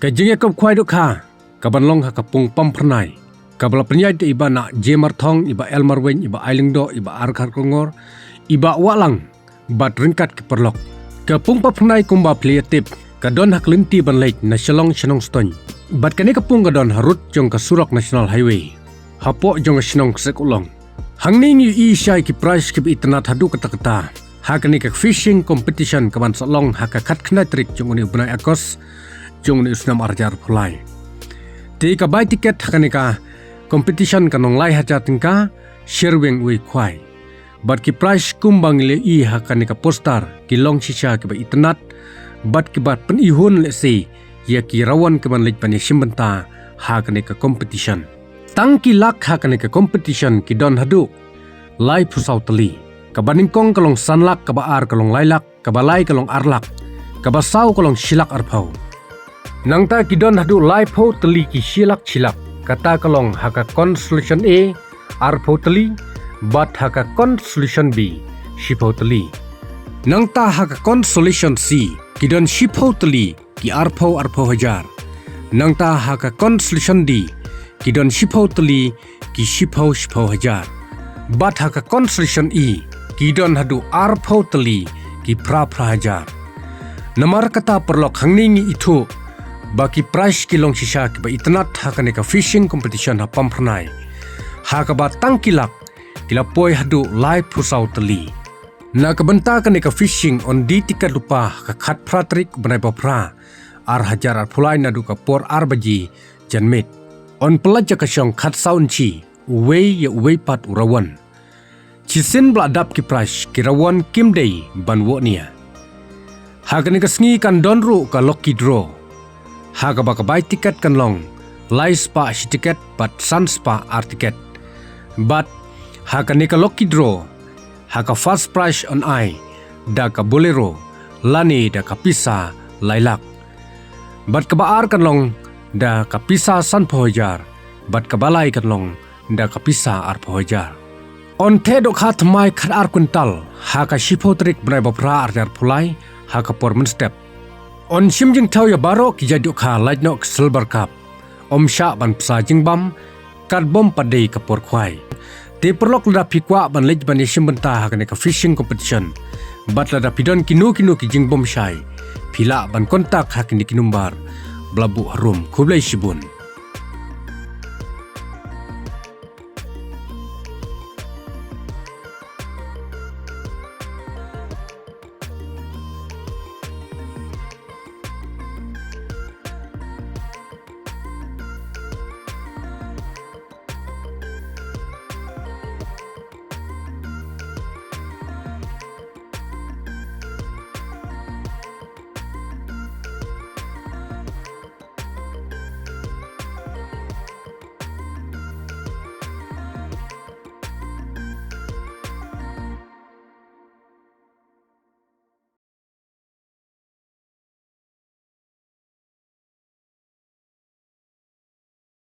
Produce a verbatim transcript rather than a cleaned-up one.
Ka jingïakob khwai dohkha kaban long ha ka pung Pamphyrnai, kaba la pynïaid da i Bah Nah J Marthong, i Bah L Marwein, i Bah Ailingdoh, i Bah R Kharkongor, i Bah Wahlang bad ryngkat ki paralok. Ka pung Pamphyrnai kumba phi la ïa tip ka don ha ka lynti ban leit na Shillong sha Nongstoiñ, bad kane ka pung ka don harud jong ka surok National Highway, hapoh jong ka shnong Ksekulong. Hangne ngi ïohi shai ki prize kiba itynnad haduh katta katta ha kane ka fishing competition kaban sa long ha ka khatkhyndai tarik jong une u bnai August jong une u snem ar hajar arphew lai. Te ka bai tiket ha kane ka competition kan long lai hajar tyngka, sher wei uwei u khwai. Bad ki prize kumba ngi la ïohi ha kane ka poster ki long shisha kiba itynnad bad kiba pynihun lehse ïa ki rawan kiban leit ban ïashim bynta ha kane ka competition. Tang ki lak ha kane ka competition ki don haduh laiphew saw tylli. Kaba nyngkong ka long san lak, kaba ar ka long lai lak, kaba lai ka long ar lak, kaba saw ka long shi lak arphew. Nangta ki don haduh laiphew tylli ki shi lak shi lak, kata ka long ha ka consolation A arphew tylli bad ha ka consolation B shiphew tylli. Nangta ha ka consolation C ki don shiphew tylli ki arphew arphew hajar. Nangta ha ka consolation D ki don shiphew tylli ki shiphew shiphew hajar. Bad ha ka consolation E ki don haduh arphew tylli ki phra phra hajar. Namar kata paralok, hangne ngi ithuh ba ki prize ki long shisha kiba itynnad ha kane ka fishing competition ha Pamphyrnai, ha kaba tang ki lak ki la poi haduh laiphew saw tylli. Na ka bynta kane ka fishing yn die tiket lypa ha ka khatphra tarik u bnai ba phra ar hajar arphew lai naduh ka por ar baje janmiet. Yn pyllait ïa ka shong khatsaw inchi uwei ïa uwei pat u rawan. Shisien ba la dap ki prize, ki rawan kim dei ban woh nia. Ha kane ka sngi kan don ruh ka lucky draw, ha kaba ka bai tiket kan long lai spah shi tiket bad san spah ar tiket. Bad ha kane ka lucky draw, ha ka first prize yn ai da ka Bolero lane da ka pisa lai lak. Bad kaba ar kan long da ka pisa sanphew hajar, bad kaba lai kan long da ka pisa arphew hajar. Yn theh dohkha thymmai khatar kwintal ha ka shiphew tarik bnai ba phra ar hajar arphew lai ha ka por mynstep. Yn shim jingthaw ïa baroh ki jait dohkha, lait noh ka silver carp. Ym shah ban pynsa jingbam kat bym pat dei ka por khwai. Te paralok, lada phi kwah ban leit ban ïashim bynta ha kane ka fishing competition bad lada phi don kino kino ki jingbymshai, phi lah ban contact ha kine ki number ba la buh harum. Khublei shibun.